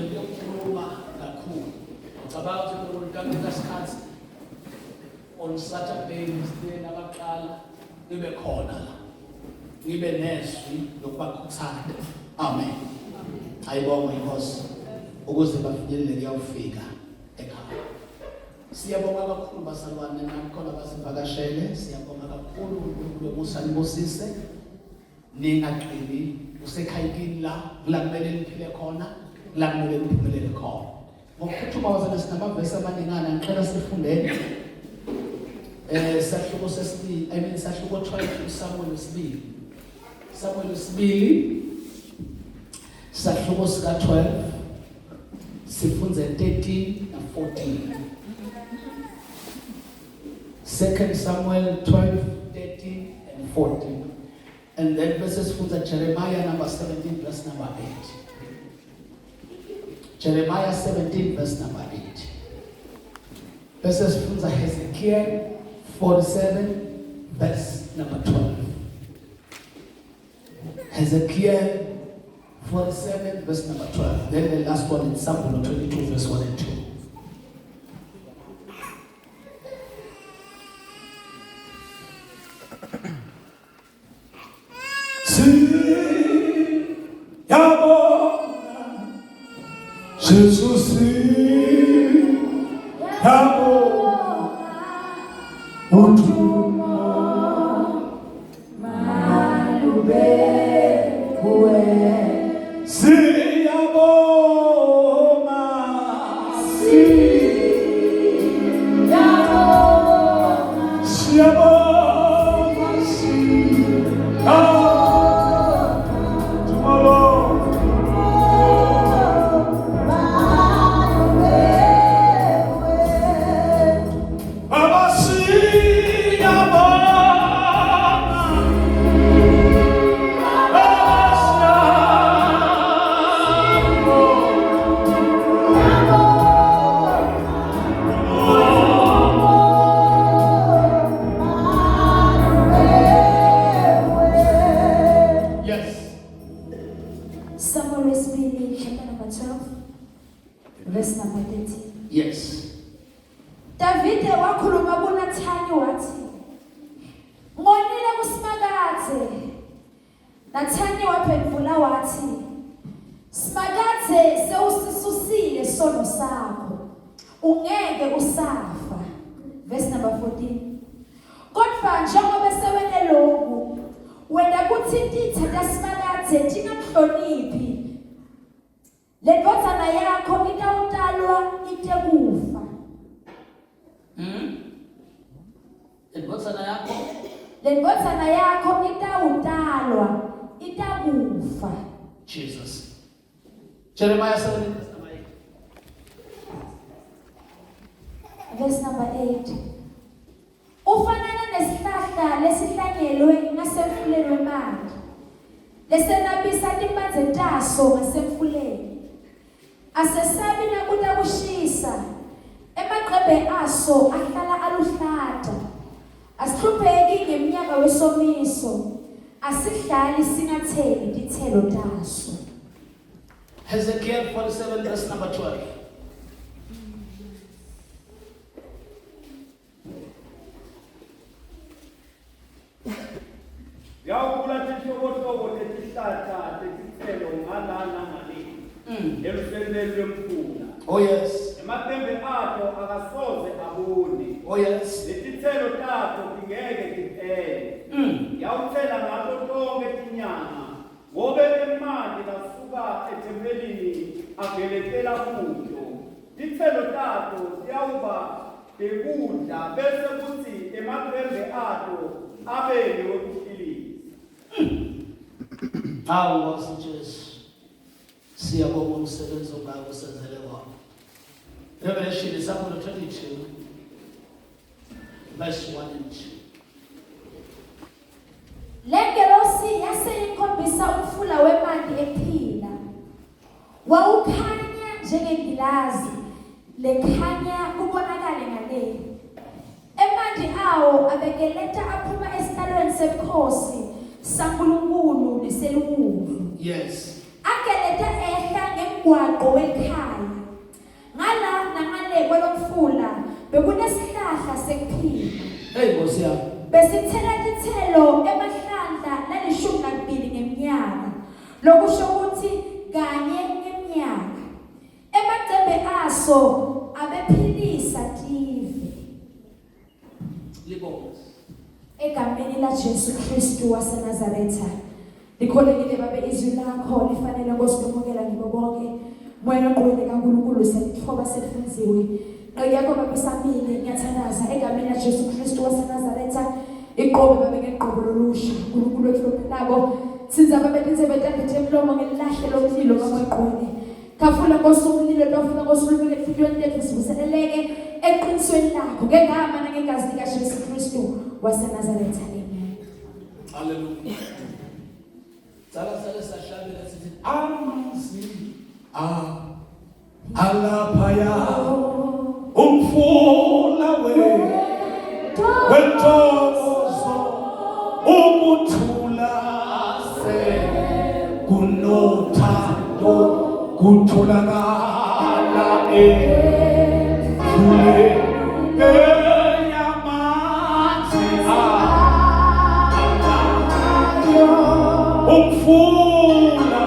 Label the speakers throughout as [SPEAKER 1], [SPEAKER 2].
[SPEAKER 1] Bengikukhuluma kakhulu. Ngicabanga ukuthi uNkulunkulu utanginika isikhathi on Saturday ngisiyeni abaqala ngibe khona la. Ngibe nezwi lokubakhuthaza. Amen. Ayibongwe inkosi ukuze bafinyelele kuyawufika ekhaya. Siyabonga kakhulu bazalwane nakhona basivakashele. Siyabonga kakhulu uNkulunkulu wemusa nibusise. Ningagcini usekhayikini la kula kumele niphile khona, kula kumele niphumelele khona. Ngokuphuthuma bazalwane sinamavesi amaningana ngicela sifundeni. Sahluko sesibili, I mean sahluko 12 uSamuel wesibili. Samuel wesibili sahluko sika 12 sifunze 13 na 14. Second Samuel 12 13 and 14. And then bese sifunda Jeremiah number 17 verse number 8. Jeremiah 17 verse number 8. Bese sifunda Hezekiel 47 verse number 12. Hezekiel 47 verse number 12. Then the last one in Psalm 22 verse 1 and 2.
[SPEAKER 2] Siyabonga Jesu siyabonga udumo
[SPEAKER 3] malube kuwe
[SPEAKER 2] siyabonga
[SPEAKER 3] siyabonga
[SPEAKER 2] siyabonga siyabonga tomorrow
[SPEAKER 3] malube kuwe
[SPEAKER 2] Baba siyabonga Baba siyabonga
[SPEAKER 1] Yes.
[SPEAKER 3] Samuel wesibili chapter number 12 verse number 13.
[SPEAKER 1] Yes.
[SPEAKER 3] Davide wakhuluma kuNathani wathi, Ngonile kuSimakadze. Nathani waphendvula wathi, Simakadze sewusisusile sono sakho. Ungeke usafa. Verse number 14. Kodwa njengoba sewente lokhu, wena kuthi titha taSimakadze tingamhloniphi. Le ndvodzana yakho itawutalwa ite kufa.
[SPEAKER 1] Le ndvodzana yakho
[SPEAKER 3] Le ndvodzana yakho itawutalwa itakufa.
[SPEAKER 1] Jesus. Jeremiah 17 verse number 8.
[SPEAKER 3] Verse number 8. Ufanana nesihlahla lesihlanyelwe ngasemfuleni wemanti, lesenabisa timphandze taso ngasemfuleni. Asesabi nakuta kushisa, emacembe aso ahlala aluhlata. Asihlupheki ngemnyaka wesomiso, asihlali singatheli titselo taso.
[SPEAKER 1] Hezekiel 47 verse number 12.
[SPEAKER 4] Yawukula tinhlobohlobo tetihlahla tetitselo ngala nangale elusentseni lwemfula.
[SPEAKER 1] Oh yes.
[SPEAKER 4] Emacembe ato akasoze abune.
[SPEAKER 1] Oh yes.
[SPEAKER 4] Letitselo tato tingeke tiphele. Yawutsela ngato tonkhe tinyanga ngobe emanti lasuka ethempelini ageletela kuto. Titselo tato tiyawuba tekudla bese kutsi emacembe ato abe ngewekuphilisa.
[SPEAKER 1] Hawu Nkosi Jesu. Siyabonga umsebenzi ongaka osenzele wona. Revelation isambulo 22 verse 1 and 2.
[SPEAKER 3] Le ngelosi yase ikhombisa umfula wemanti ephila. Wawukhanya njengengilazi lekhanya kubonakale ngale. Emanti awo abekeleta aphuma esihlalweni sebukhosi saNkulunkulu neseliwundlu.
[SPEAKER 1] Yes.
[SPEAKER 3] Ageleta ehla ngemgwaqo. njengemgwaqo wekhaya. Ngala nangale kwalomfula bekunesihlahla sekuphila.
[SPEAKER 1] Hey Nkosi yami.
[SPEAKER 3] Besithela tithelo emahlandla lalishumi nakubili ngeminyaka. Lokusho ukuthi kanye ngeminyaka. Emacembe aso abephilisa tive.
[SPEAKER 1] Libonga.
[SPEAKER 3] Egameni laJesu Kristu waseNazaretha. Likholekile babe izwi lakho lifanele Nkosi ukwemukela ngibo bonke. Moya oqwele kaNkulunkulu selithoba selifunziwe. Nqeke yakho babe samile ngiyathandaza egameni laJesu Kristu waseNazaretha. Iqobe babe ngeqobo lolusha uNkulunkulu wethu lophilako. Sinza babe tindzebe takhe temlomo ngelilahle lomlilo kamoya Khafula Nkosi umlilo tafuna Nkosi ulumele enhlitiyweni tethu sivuseleleke eqinisweni lakho ngegama nangegazi likaJesu Kristu waseNazaretha. Amen.
[SPEAKER 1] Hallelujah. Sala sale sahlabela sithi amanzi a alaphaya umfula we wentokozo ukuthula se kunothando kutholakala emfuleni eyamanzi umfula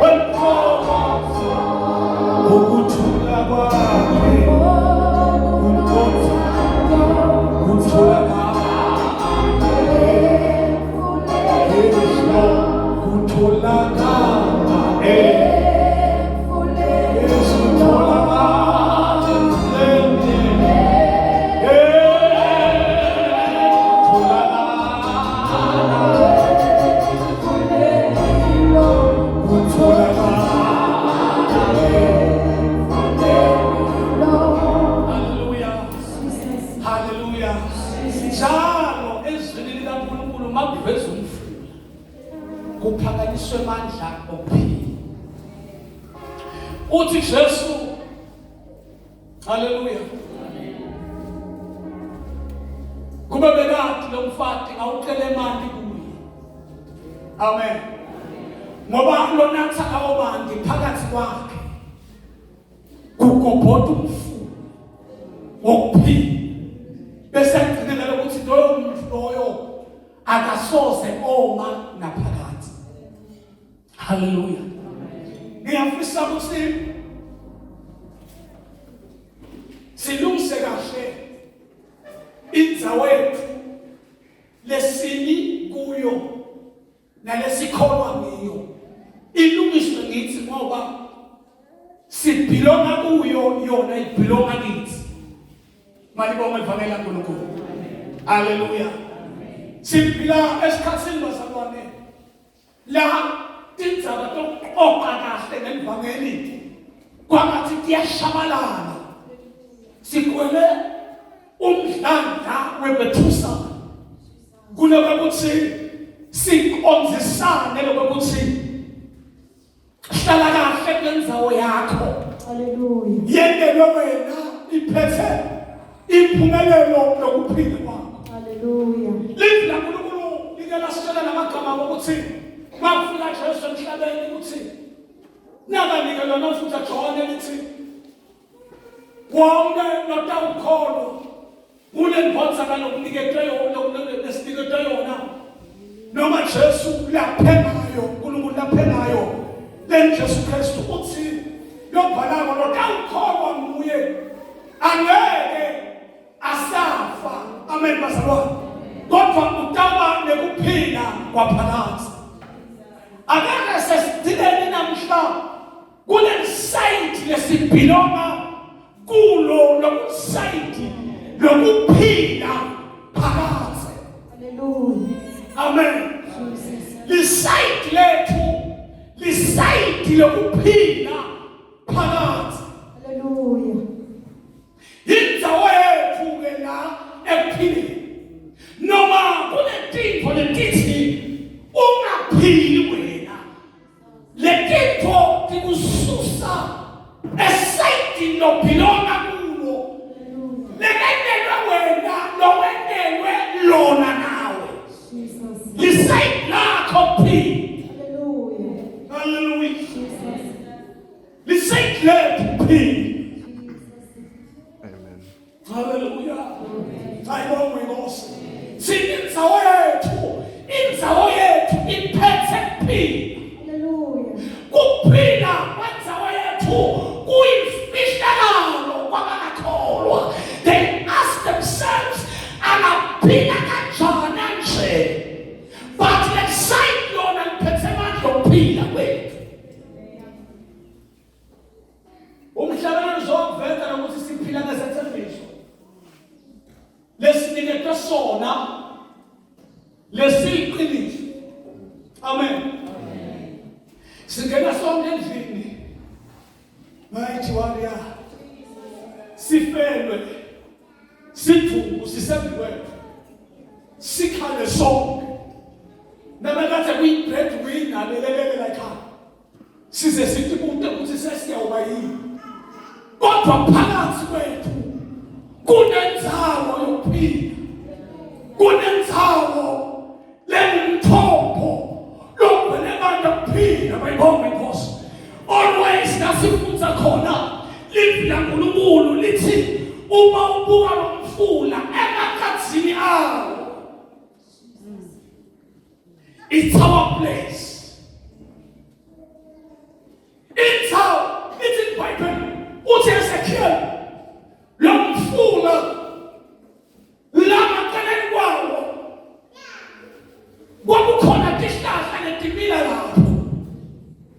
[SPEAKER 1] wentokozo ukuthula kwakhe kunothando kutholakala Hallelujah. Njalo ezwini likaNkulunkulu makuveza umfula kuphakanyiswe amandla okuphila. Uthi Jesu Haleluya. Kube bekade lo mfati ngawucela emanti kuye. Amen. Ngoba lonatha lawo manti phakathi kwakhe kugobhoda umfula wokuphila. Bese agcine nalokuthi loyo muntu loyo akasoze oma naphakade. Haleluya. Ngiyafisa ukuthi silungise kahle indzawo yethu lesimi kuyo nalesikholwa ngiyo ilungiswe ngithi ngoba sibhilonga kuyo yona ibhilonga kithi. Malibonga ivangeli laNkulunkulu. Haleluya. Siphila esikhathini bazalwane La tindzaba tokuqoqa kahle ngelivangeli kwangathi tiyashabalala. Sigwele umdlandla wekwethusana kunokuthi siqondisane lokuthi hlala kahle kule ndzawo yakho.
[SPEAKER 3] Haleluya.
[SPEAKER 1] Yendelwe wena iphethe impumelelo yokuphila kwakho.
[SPEAKER 3] Haleluya.
[SPEAKER 1] Livi laNkulunkulu like lasitshela namagama okuthi makufika Jesu emhlabeni ukuthi nakanike lona futhi Johane lithi wonke lotawukholwa Kunendvodzana lokuniketwe yona lesiniketwe yona noma Jesu laphengayo uNkulunkulu laphengayo then Jesu Kristu uthi lobhalako lotawukholwa nguye angeke asafa amen bazalwane kodwa utaba nekuphila kwaphakadze akeke sesidileni namhla kulelisayidi lesibhilonga kulo lokusayidi lokuphila phakadze
[SPEAKER 3] Hallelujah.
[SPEAKER 1] amen lisayidi lethu lisayidi lokuphila phakadze
[SPEAKER 3] Hallelujah.
[SPEAKER 1] Indzawo yethu ke la ekuphileni. Noma kunetintfo letithi ungaphili wena. Letintfo tikususa esayidini lobhilonga kulo. Lekentelwe wena lowentelwe lona nawe.
[SPEAKER 3] Jesus.
[SPEAKER 1] Lisayidi lakho phila.
[SPEAKER 3] Hallelujah.
[SPEAKER 1] Hallelujah.
[SPEAKER 3] Jesus.
[SPEAKER 2] Ayibongwe inkosi. Thina indzawo yethu, indzawo yethu iphethe kuphila.
[SPEAKER 3] Hallelujah.
[SPEAKER 2] Kuphila kwendzawo yethu kuyimfihlakalo kwabangakholwa.
[SPEAKER 1] They ask themselves, angaphila kanjani nje? But le side lona liphethe amandla okuphila kwethu.
[SPEAKER 2] Umhlabelelo uzokuveza nokuthi siphila ngesethembiso lesiniketwe sona lesiyiqiniso. Amen. Singena sonke endlini, mighty warrior, sifelwe, sidumbu sisembi kwethu, sikhale sonke nabekade kuyi-breadwinner lelelele la ekhaya, size sithi kude ukuthi sesiyawuba yini,
[SPEAKER 1] Kodwa phakathi kwethu kunendzawo yokuphila, kunendzawo lengumthombo logcwele abantu akuphila. Bayibonga inkosi. Always nasifunza khona livi laNkulunkulu lithi uma ubuka lo mfula emakhathini awo, it's our place. It's our, it's in Bible. Uthi Ezekiel, lo mfula lamaceleni kwawo kwakukhona tihlahla letimila lapho.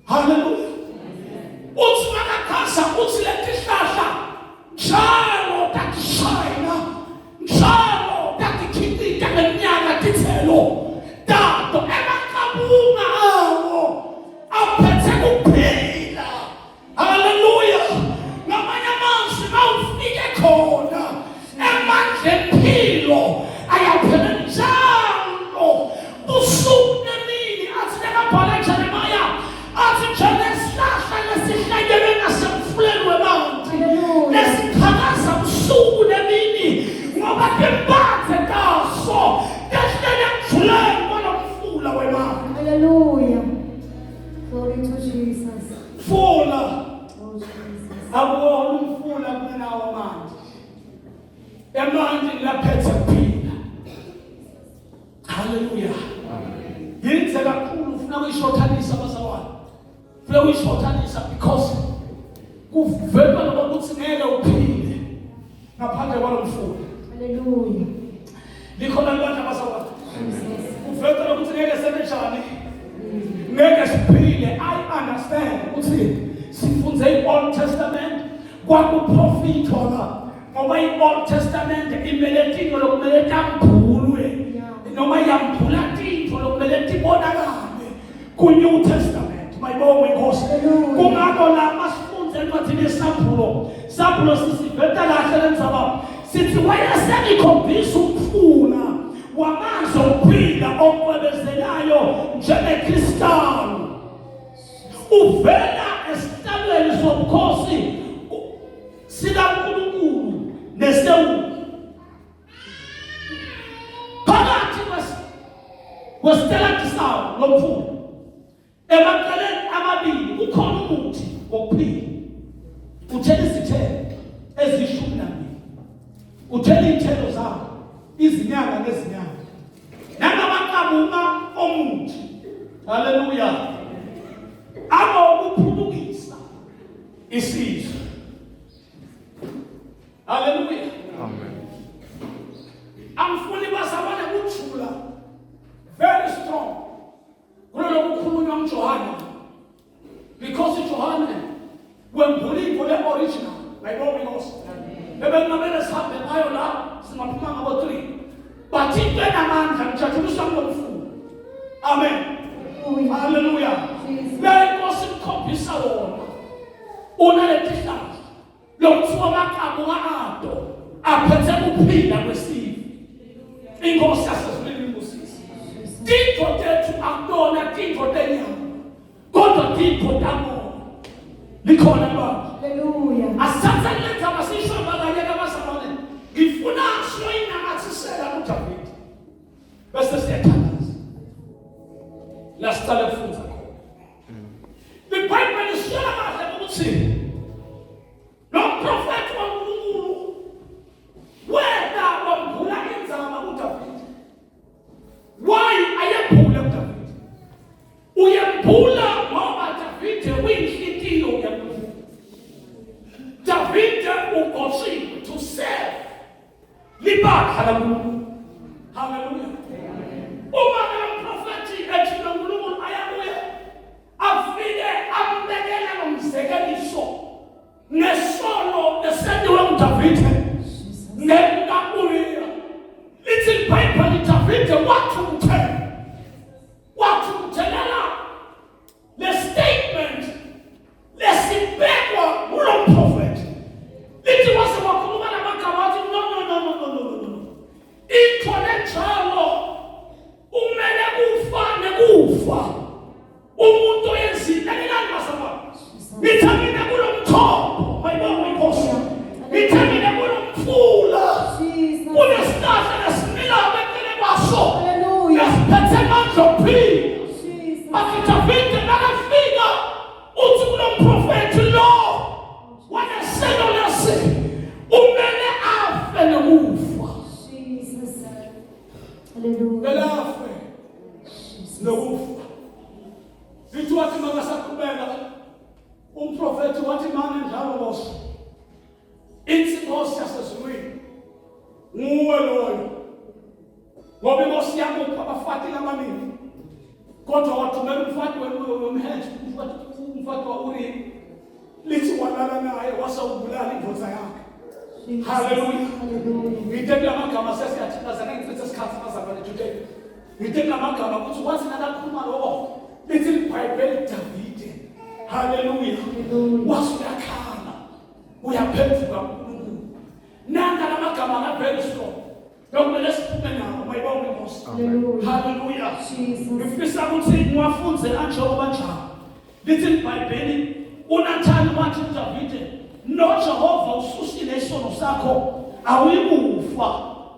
[SPEAKER 1] Haleluya. Uthi makachaza, uthi letihlahla njalo tatishayina, njalo tatikhicita ngeminyaka tithelo tato, emaqabunga awo aphethe kuphila. Haleluya. Ngamanye amazwi, mawufike khona emandla empilo ayaphela njalo busuku nemini. Athi lekabhala Jeremiah, athi njengesihlahla lesihlanyelwe ngasemfuleni wemanti, lesiqhakaza busuku nemini, ngoba timphandze taso tehlele ekujuleni kwalomfula wemanti.
[SPEAKER 3] Hallelujah. Glory to Jesus.
[SPEAKER 2] Mfula.
[SPEAKER 3] Oh Jesus.
[SPEAKER 2] Akuwona umfula kunawo amanzi, emanti laphethe kuphila. Haleluya. Yinhle kakhulu. Ufuna kuyishothanisa, bazalwane, ufuna kuyishothanisa because kuvela noma ukuthi ngeke uphile ngaphandle kwalo mfula.
[SPEAKER 3] Hallelujah.
[SPEAKER 2] Likhona libandla, bazalwane?
[SPEAKER 3] Jesus.
[SPEAKER 2] Kuvela ukuthi ngeke senjani, ngeke siphile. I understand ukuthi sifunze i-Old Testament, kwakuprofithwa la, ngoba i-Old Testament imele tinto lokumele tambulwe noma yambula tinto lokumele tibonakale ku-New Testament. Mayibongwe inkosi.
[SPEAKER 3] Hallelujah.
[SPEAKER 1] Kungakho la masifunze encwadini yesambulo, sambulo sisiveta kahle lendzaba, sithi wayesengikhombisa umfula wamanzi okuphila okwebezelayo njengekristalu, uvela esihlalweni sobukhosi sikaNkulunkulu nesewulu. Phakathi kwesiteladi sawo lo mfula, emaceleni amabili kukhona umuthi wokuphila, uthela izithelo ezishumi nambili, uthela iy'thelo zawo izinyanga nezinyanga, nangamaqabunga omuthi, haleluya, akokuphulukisa isizwe. Haleluya.
[SPEAKER 5] Amen.
[SPEAKER 1] Angifuni bazalwane kujula very strong kulolo kukhulunywa nguJohane, because uJohane wembula into le original. Bayibonga inkosi. Bebekungamele sihambe ngayo la, singaphuma ngabo 3, but into enamandla, ngijabuliswa kulomfundo. Amen.
[SPEAKER 3] Hallelujah.
[SPEAKER 1] Haleluya.
[SPEAKER 3] Jesus.
[SPEAKER 1] Le inkosi imkhombisa wona unaletihlahla lokuthiwa amaqabunga ato aphethe kuphila kwesive. Inkosi yasezulwini imbusise. Tintfo tethu akutona tintfo tenyama, kodwa tintfo tamoya. Likhona libandla?
[SPEAKER 3] Hallelujah.
[SPEAKER 1] Asithathe le ndzaba siyisho bakanye kabazalwane. Ngifuna siyoyinamathisela kuDavid, bese siyathandaza la sicale kufundza khona. IBhayibheli lisitshela kahle ukuthi lo mprofethi waNkulunkulu wena wambula. Wembula ngoba Davide uyinhlitiyo yaNkulunkulu. Davide ugoshiwe to serve libandla laNkulunkulu. Haleluya. Uma ke lomprofethi ethi uNkulunkulu ayabuya afike ambekele ngomzekeliso ngesono esentiwe nguDavide ngemka-Uriya. Lithi iBhayibheli Davide wathukuthela wathukuthelela le statement lesibekwa ngulo mprofethi. Lithi wase wakhuluma namagama wathi no no no no no no no no. Into lenjalo umele kufa nekufa. Umuntu oyenzile lalelani bazalwane. Ngithe mina kulo mthombo, mayibonge inkosi. Ngithe mina kulo mfula. Kunesihlahla lesimila eceleni kwaso. Esiphethe amandla okuphila. Bathi Davide nakafika uthi kulo mprofethi lo waneselo lesi umele afe nokufa.
[SPEAKER 3] Hallelujah.
[SPEAKER 1] Belafe nokufa. Lithi wathi makasaqhubeka umprofethi wathi mane njalo Nkosi. Ithi inkosi yasezulwini nguwe loyo. Ngoba inkosi yakupha abafati labaningi. Kodwa wathumela umfati wemhethi, umfati wa-Uriya. Lithi walala naye wase ubulala indvodza yakhe. Hallelujah. Ngithe kulamagama sesiyathandaza ngeke ngichithe isikhathi bazalwane today. Ngithe kulamagama ukuthi wathi nakakhuluma lokho lithi iBhayibheli Davide. Hallelujah. Wase uyakhala. Uyaphenduka kuNkulunkulu. Nanka lamagama la very strong. Bekumele siphume nawo mayibonge inkosi. Hallelujah. Ngifisa ukuthi ngiwafunze anjengoba njalo. Lithi iBhayibheli uNathani wathi kuDavide, noJehova ususile isono sakho awuyikufa.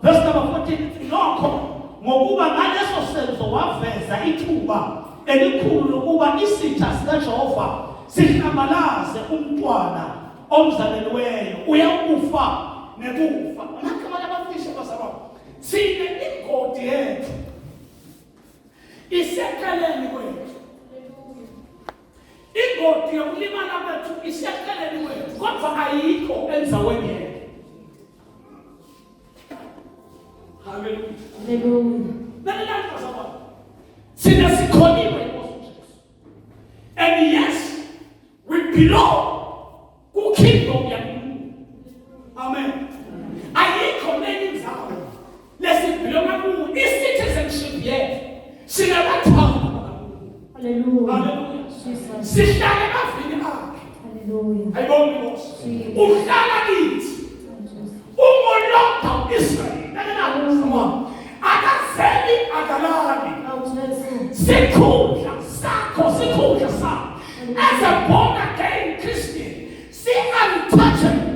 [SPEAKER 1] Verse number 14 ithi nokho ngokuba ngaleso senzo waveza ithuba elikhulu lokuba isitha sikaJehova sihlambalaze umntwana omzalelweyo uyakufa nekufa. Amagama labafisha bazalwane. Thina ingodi yethu iseceleni kwethu ingodi yokulimala kwethu iseceleni kwethu kodwa ayikho endaweni yethu haleluya
[SPEAKER 3] haleluya
[SPEAKER 1] lalelani bazalwane thina sikholiwe inkosi uJesu and yes we belong ku-kingdom yaNkulunkulu. Amen. Ayikho lenye indzawo lesibhilonga kuyo. I-citizenship yethu singabantwana bakaNkulunkulu.
[SPEAKER 3] Hallelujah.
[SPEAKER 1] Hallelujah.
[SPEAKER 3] Jesus.
[SPEAKER 1] Sihlale emavini akhe.
[SPEAKER 3] Hallelujah.
[SPEAKER 1] Ayibonge inkosi. Uhlala kithi. Ungolonda u-Israyeli. Lalela Samuel. Akazeli akalali.
[SPEAKER 3] Oh Jesus.
[SPEAKER 1] Sikhundla sakho sikhundla sakho. As a born again Christian, si untouchable.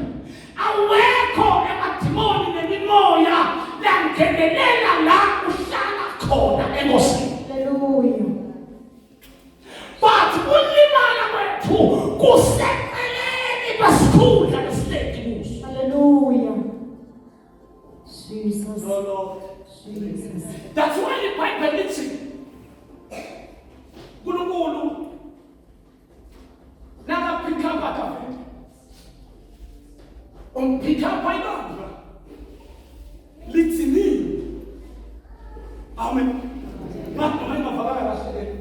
[SPEAKER 1] Awekho emadimoni nemimoya langenelela la uhlala khona enkosini.
[SPEAKER 3] Hallelujah.
[SPEAKER 1] But kulimala kwethu kuseceleni kwesikhundla lesihleti kuso.
[SPEAKER 3] Hallelujah. Jesus.
[SPEAKER 1] No, Lord.
[SPEAKER 3] Jesus.
[SPEAKER 1] That's why the Bible lithi uNkulunkulu nakapick up Davide umpick up ibandla lithi nini amen ngathi noma ingavakala kahle ke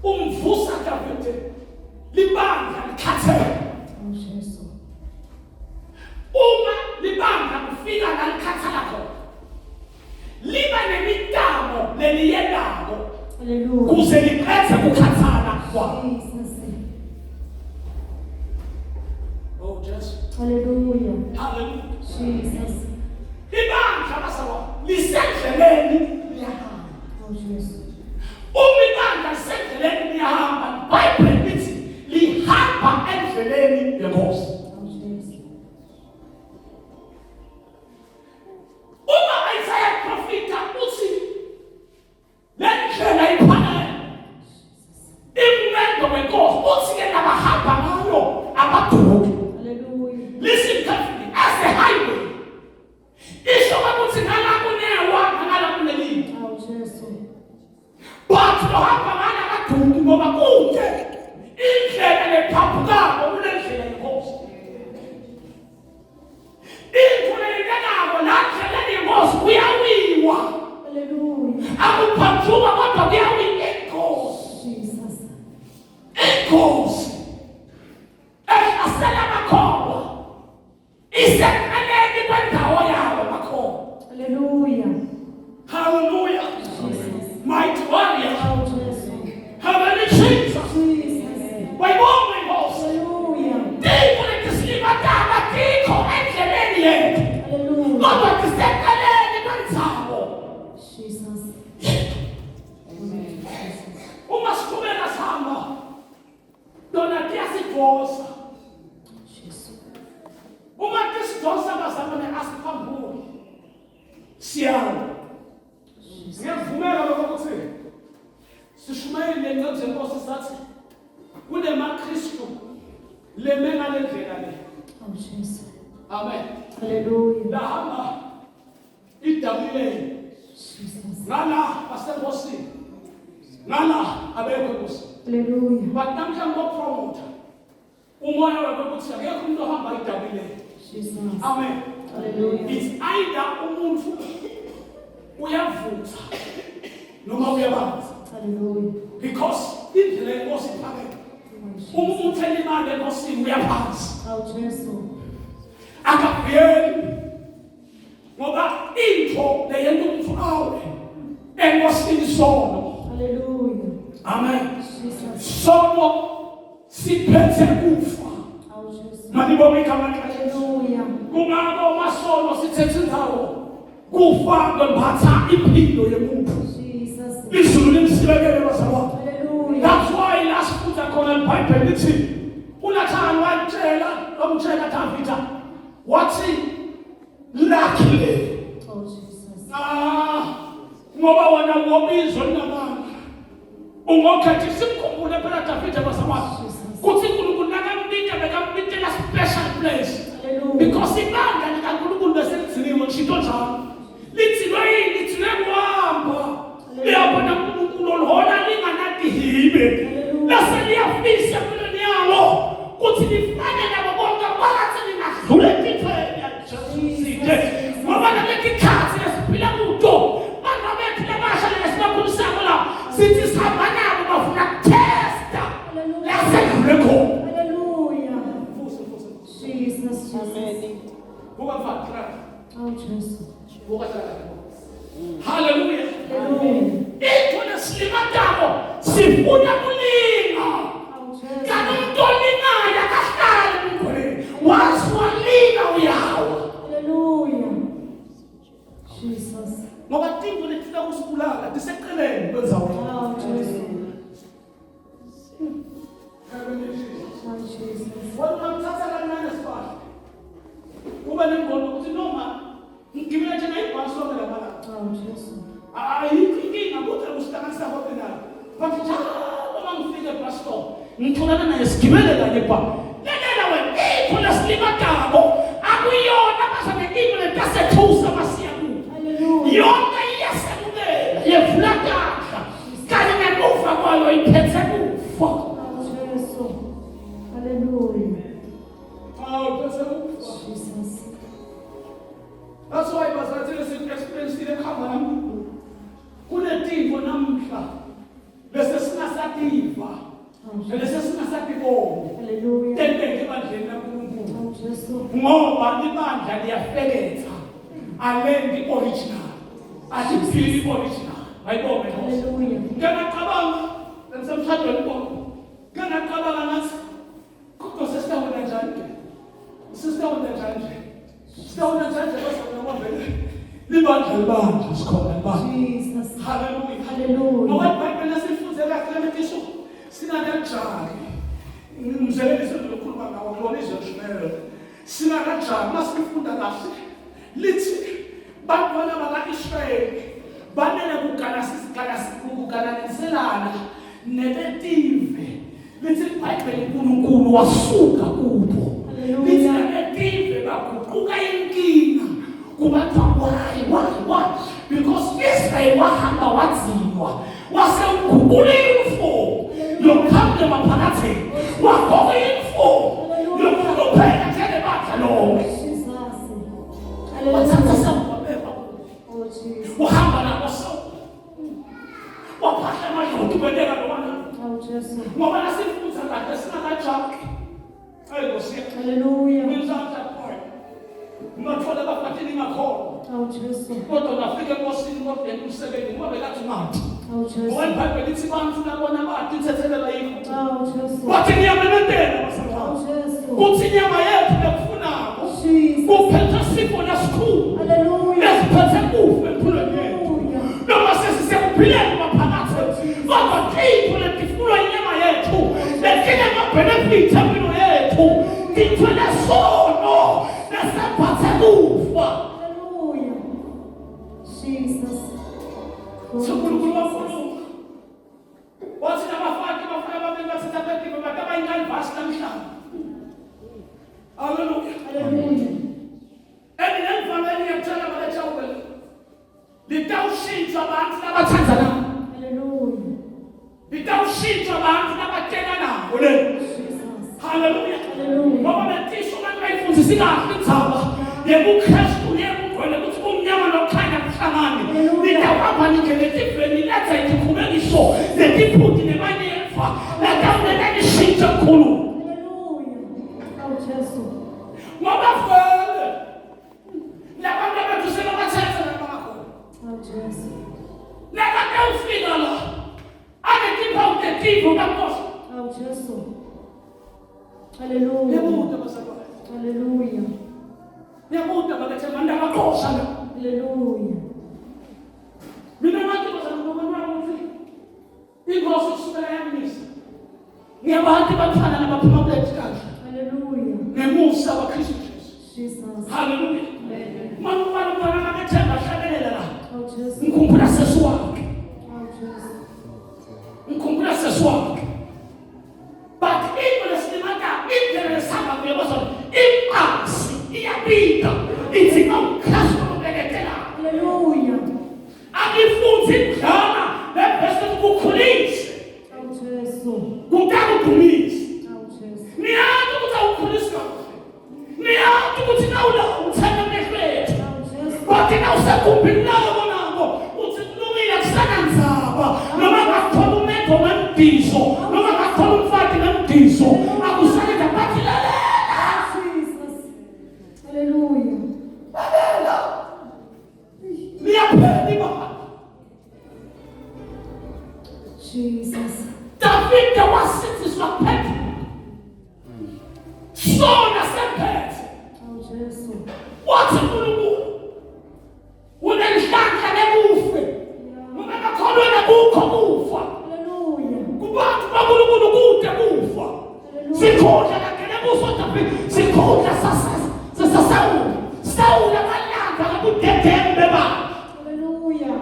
[SPEAKER 1] umvusa Davide libandla likhathele
[SPEAKER 3] Oh Jesu.
[SPEAKER 1] uma libandla kufika la likhathala khona liba nemitamo leliyendako
[SPEAKER 3] Hallelujah.
[SPEAKER 1] kuze liqedze kukhathala kwalo
[SPEAKER 3] Jesus.
[SPEAKER 1] oh Jesu
[SPEAKER 3] Hallelujah.
[SPEAKER 1] hallelujah
[SPEAKER 3] Jesus.
[SPEAKER 1] ibandla bazalwane lisendleleni liyahamba
[SPEAKER 3] Oh Jesu.
[SPEAKER 1] uma ibandla lisendleleni liyahamba ibhayibheli lithi lihamba endleleni yenkosi
[SPEAKER 3] Oh Jesu.
[SPEAKER 1] Uma Isaya profita uthi le ndlela iphakeme imendo wenkosi uthi ke nabahamba ngayo abaduki.
[SPEAKER 3] Hallelujah.
[SPEAKER 1] Listen carefully as a highway. But lohamba ngala kaduki ngoba kude indlela lephaphukako kunendlela yenkosi. Into leyinakako la ndleleni yenkosi kuyawiwa.
[SPEAKER 3] Hallelujah.
[SPEAKER 1] Akuphathuka kodwa kuyawiwa inkosi.
[SPEAKER 3] Jesus.
[SPEAKER 1] Inkosi ehlasela amakholwa iseqaleni kwendawo yawo amakholwa.
[SPEAKER 3] Hallelujah.
[SPEAKER 1] Hallelujah.
[SPEAKER 3] Jesus.
[SPEAKER 1] Mighty warrior.
[SPEAKER 3] Oh Jesu.
[SPEAKER 1] Heavenly Jesus.
[SPEAKER 3] Jesus.
[SPEAKER 1] Wayibonga inkosi.
[SPEAKER 3] Hallelujah.
[SPEAKER 1] Tintfo letisilimatako atikho endleleni yethu.
[SPEAKER 3] Hallelujah.
[SPEAKER 1] Kodwa tiseqaleni kwendzawo.
[SPEAKER 3] Jesus. Amen.
[SPEAKER 1] Uma siqhubeka sihamba tona tiyasidosa.
[SPEAKER 3] Jesus.
[SPEAKER 1] Uma tisidosa bazalwane asiphambuki. Siyalo. Ngiyavumela lokho ukuthi sishumayele ngenceku zenkosi sathi kunemaKristu leme ngale ndlela le.
[SPEAKER 3] Oh Jesu.
[SPEAKER 1] Amen.
[SPEAKER 3] Hallelujah.
[SPEAKER 1] Lahamba iWA
[SPEAKER 3] Jesus.
[SPEAKER 1] ngala basenkosini ngala abekho enkosini.
[SPEAKER 3] Hallelujah.
[SPEAKER 1] But namhla ngopromoter umoya wakho ukuthi akekho umuntu ohamba iWA.
[SPEAKER 3] Jesus.
[SPEAKER 1] Amen.
[SPEAKER 3] Hallelujah.
[SPEAKER 1] It's either umuntu uyavutha noma uyabanza
[SPEAKER 3] Hallelujah.
[SPEAKER 1] because indlela yenkosi iphakeme. Uma umuntu elimala enkosini uyaphansi.
[SPEAKER 3] Oh Jesu.
[SPEAKER 1] Akabuyeli ngoba into leyenta umuntu awe enkosini sono.
[SPEAKER 3] Hallelujah.
[SPEAKER 1] Amen.
[SPEAKER 3] Jesus.
[SPEAKER 1] Sono siphethe kufa.
[SPEAKER 3] Oh Jesu.
[SPEAKER 1] Malibonge igama likaJesu.
[SPEAKER 3] Hallelujah.
[SPEAKER 1] Kungaba uma sono sithethe indawo kufa kwembatha impilo yemuntu.
[SPEAKER 3] Jesus.
[SPEAKER 1] Izulu limsibekele bazalwane.
[SPEAKER 3] Hallelujah.
[SPEAKER 1] That's why la sifunda khona iBhayibheli lithi uNathani wamtshela wamtshela Davida wathi luckily
[SPEAKER 3] Oh Jesus.
[SPEAKER 1] ah ngoba wena ngobizo linamandla ungokhetha simkhumbule phela Davida bazalwane
[SPEAKER 3] Jesus.
[SPEAKER 1] kuthi uNkulunkulu nakambita bekambitela special place
[SPEAKER 3] Hallelujah.
[SPEAKER 1] because ibandla likaNkulunkulu bese ligciniwe ngisho njalo ligcinwe yini ligcinwe kuhamba liyabona uNkulunkulu oluhola linganatihibe bese liyafisa empilweni yalo kuthi lifane nabo bonke kwangathi lingadlula etithweni yaJesu ngoba naleti khathi lesiphila kuto bantwana bethu labasha lesibakhulisako la sithi sihamba nabo bafuna kuthesta la sedlule khona.
[SPEAKER 3] Hallelujah.
[SPEAKER 1] Futhi futhi
[SPEAKER 3] Jesus. Jesus.
[SPEAKER 1] buka mfana hlala.
[SPEAKER 3] Oh Jesu.
[SPEAKER 1] Buka hlala. Hallelujah.
[SPEAKER 3] Hallelujah.
[SPEAKER 1] Into lesilimatako sifuna kulinga.
[SPEAKER 3] Oh Jesu.
[SPEAKER 1] Kanti umuntu olingayo akahlali emngcweleni. Once walinga uyawa.
[SPEAKER 3] Hallelujah. Jesus.
[SPEAKER 1] Ngoba tinto letifika kusibulala tiseceleni kwendzawo.
[SPEAKER 3] Oh Jesu. Oh Jesus.
[SPEAKER 1] Wena ungamthatha kancane sibahla. Ube nengqondo ukuthi noma ngigibele nje ngayibhasi lonke lamalanga.
[SPEAKER 3] Oh Jesu.
[SPEAKER 1] Ayikho inkinga kuthi usihlanganisa konke nayo. But njalo uma ngifika ebus stop ngitholana naye sigibele kanye pha. Lalela wena into lesilimatako akuyona bazane into letasethusa masiya kuyo.
[SPEAKER 3] Hallelujah.
[SPEAKER 1] Yonke iyasemukela yevula tandla kanye ngemuva kwayo iphethe kufa.
[SPEAKER 3] Oh Jesu. Hallelujah.
[SPEAKER 1] Awu iphethe kufa.
[SPEAKER 3] Jesus.
[SPEAKER 1] That's why bazalwane siexperiencile kuhamba naNkulunkulu. Kunetinto namhla bese singasativa
[SPEAKER 3] Oh Jesu.
[SPEAKER 1] bese singasatiboni
[SPEAKER 3] Hallelujah.
[SPEAKER 1] tenteke ebandleni laNkulunkulu.
[SPEAKER 3] Oh Jesu.
[SPEAKER 1] Ngoba libandla liyafeketha alendi original aliphili original. Ayibonge Nkosi.
[SPEAKER 3] Hallelujah.
[SPEAKER 1] Ngike ngacabanga ngisemshadweni bonke. Ngike ngacabanga ngathi kodwa sesitawona njani ke? Sesitawona njani nje? Sitawona njani nje bazalwane ngoba vele libandla libandla sikhona libandla.
[SPEAKER 3] Jesus.
[SPEAKER 1] Hallelujah.
[SPEAKER 3] Hallelujah.
[SPEAKER 1] Ngoba iBhayibheli lasifunze kahle lemisho sinakajaki. Ngimzelelise lokukhuluma ngawo kulona izwe lishumayelo. Sinakajaki masifunda kahle lithi bantwana baka-Israyeli banele kugananiselana nebetive. Lithi iBhayibheli uNkulunkulu wasuka kubo. Lithi
[SPEAKER 3] Hallelujah.
[SPEAKER 1] nebetive baguquka inkinga kubantu. Why? Because Israel wahamba wadzinwa wase Wadubula i-uniform yokuqhamuka emaphakathini, wagqoka i-uniform yokuhlupheka njengebandla lonke.
[SPEAKER 3] Jesus.
[SPEAKER 1] Wathatha
[SPEAKER 3] Hallelujah.
[SPEAKER 1] Sawulu wabekwa
[SPEAKER 3] Oh Jesus.
[SPEAKER 1] uhamba nabo Sawulu, waphahla amadloti kwenteka lobana
[SPEAKER 3] Oh Jesu.
[SPEAKER 1] ngoba nasifunza kahle singakajaki. Eyi Nkosi yami.
[SPEAKER 3] Hallelujah.
[SPEAKER 1] Ngizamza point. Ngathola abafatini ngakholwa.
[SPEAKER 3] Oh Jesu.
[SPEAKER 1] Kodwa ngafika enkosini kodwa umsebenzi ngoba bekathi ungathi.
[SPEAKER 3] Oh Jesu.
[SPEAKER 1] Ngoba iBhayibheli lithi bantu labona bathi inthethelela yikho.
[SPEAKER 3] Oh Jesu.
[SPEAKER 1] Wathi niyamemedela
[SPEAKER 3] Oh
[SPEAKER 1] bazalwane.
[SPEAKER 3] Jesu.
[SPEAKER 1] Kuthi inyama yethu lekufunako
[SPEAKER 3] Jesus.
[SPEAKER 1] kuphethe sifo lesikhulu
[SPEAKER 3] Hallelujah.
[SPEAKER 1] esiphethe kufa empilweni yethu.
[SPEAKER 3] Hallelujah.
[SPEAKER 1] Noma sesisekuphileni maphakathi kodwa tintfo letifunwa inyama yethu letinema-benefit empilo yethu tithwele sono lesephathe kufa.
[SPEAKER 3] Hallelujah. Jesus.
[SPEAKER 1] Unkulunkulu wakhuluma wathi nabafati bafuna ababili bathatha betipho bantu abayinkalivasi namhlanje. Haleluya.
[SPEAKER 3] Hallelujah.
[SPEAKER 1] And lelivangeli ngiyakutshela balejawubele litawushintsha abantu labathandzanayo,
[SPEAKER 3] Hallelujah.
[SPEAKER 1] litawushintsha abantu labatshelanako le.
[SPEAKER 3] Jesus.
[SPEAKER 1] Haleluya.
[SPEAKER 3] Hallelujah.
[SPEAKER 1] Ngoba betisho abantu bayifundisi kahle indzaba yebuKristu yebugcwele ukuthi kumnyama nokukhanya kuhlangane.
[SPEAKER 3] Hallelujah.
[SPEAKER 1] Nitawuhamba ningene etiveni niletha itikhubekiso netiphuti nemanyeva latawunenta nishintshe mkhulu.
[SPEAKER 3] Hallelujah. Oh Jesu.
[SPEAKER 1] Ngoba vele labantu abethu sebabathethe labangakhona.
[SPEAKER 3] Oh Jesu.
[SPEAKER 1] Nakatawufika la anetimphawu tetifo kankosi.
[SPEAKER 3] Oh Jesu. Hallelujah.
[SPEAKER 1] Niyabuta bazalwane.
[SPEAKER 3] Hallelujah.
[SPEAKER 1] Niyabuta bakethe manje abaqosha la.
[SPEAKER 3] Hallelujah.
[SPEAKER 1] Mina ngathi bazalwane ngobantwana ukuthi inkosi kusukela yamisa. Ngiyabantu bantwana labaphuma kulethi kanje.
[SPEAKER 3] Hallelujah.
[SPEAKER 1] Ngemusa waKristu Jesu.
[SPEAKER 3] Jesus.
[SPEAKER 1] Hallelujah.
[SPEAKER 3] Amen.
[SPEAKER 1] Mama ubani umntwana makethemba ahlabelela la.
[SPEAKER 3] Oh Jesu.
[SPEAKER 1] Ngikhumbula sesi wakhe.
[SPEAKER 3] Oh Jesu.
[SPEAKER 1] Ngikhumbula sesi wakhe. But into lesilimata indlela lesihamba kuyo bazalwane impasi iyabika ithi awuKristu lobeketelayo.
[SPEAKER 3] Hallelujah.
[SPEAKER 1] Angifundi kudlala le verse kukhulise
[SPEAKER 3] Oh Jesu.
[SPEAKER 1] kutakudumisa.
[SPEAKER 3] Oh Jesu.
[SPEAKER 1] Niyazi ukuthi awukhulisi kahle. Niyazi ukuthi nawula uthenga amehlo ethu.
[SPEAKER 3] Oh Jesu.
[SPEAKER 1] Kodwa nawusegumbini lako nako uthi kulungile kusanandzaba noma ngathola umendo ngemdizo noma ngathola umfati ngemdizo akusanenza bathi lalela.
[SPEAKER 3] Jesus. Hallelujah.
[SPEAKER 1] Lalela. Liyaphela ibandla.
[SPEAKER 3] Jesus.
[SPEAKER 1] Davide wasindiswa kuphendula. Sona semphethe.
[SPEAKER 3] Oh Jesu.
[SPEAKER 1] Wathi uNkulunkulu unenhlanhla nekufe ngoba bakholwela kukho kufa.
[SPEAKER 3] Hallelujah.
[SPEAKER 1] Kubantu baNkulunkulu kude kufa. Sikhundla langena kuso Davide, sikhundla sasaSawuli. Sawuli amalanga ngabudedenge bebandla.
[SPEAKER 3] Hallelujah.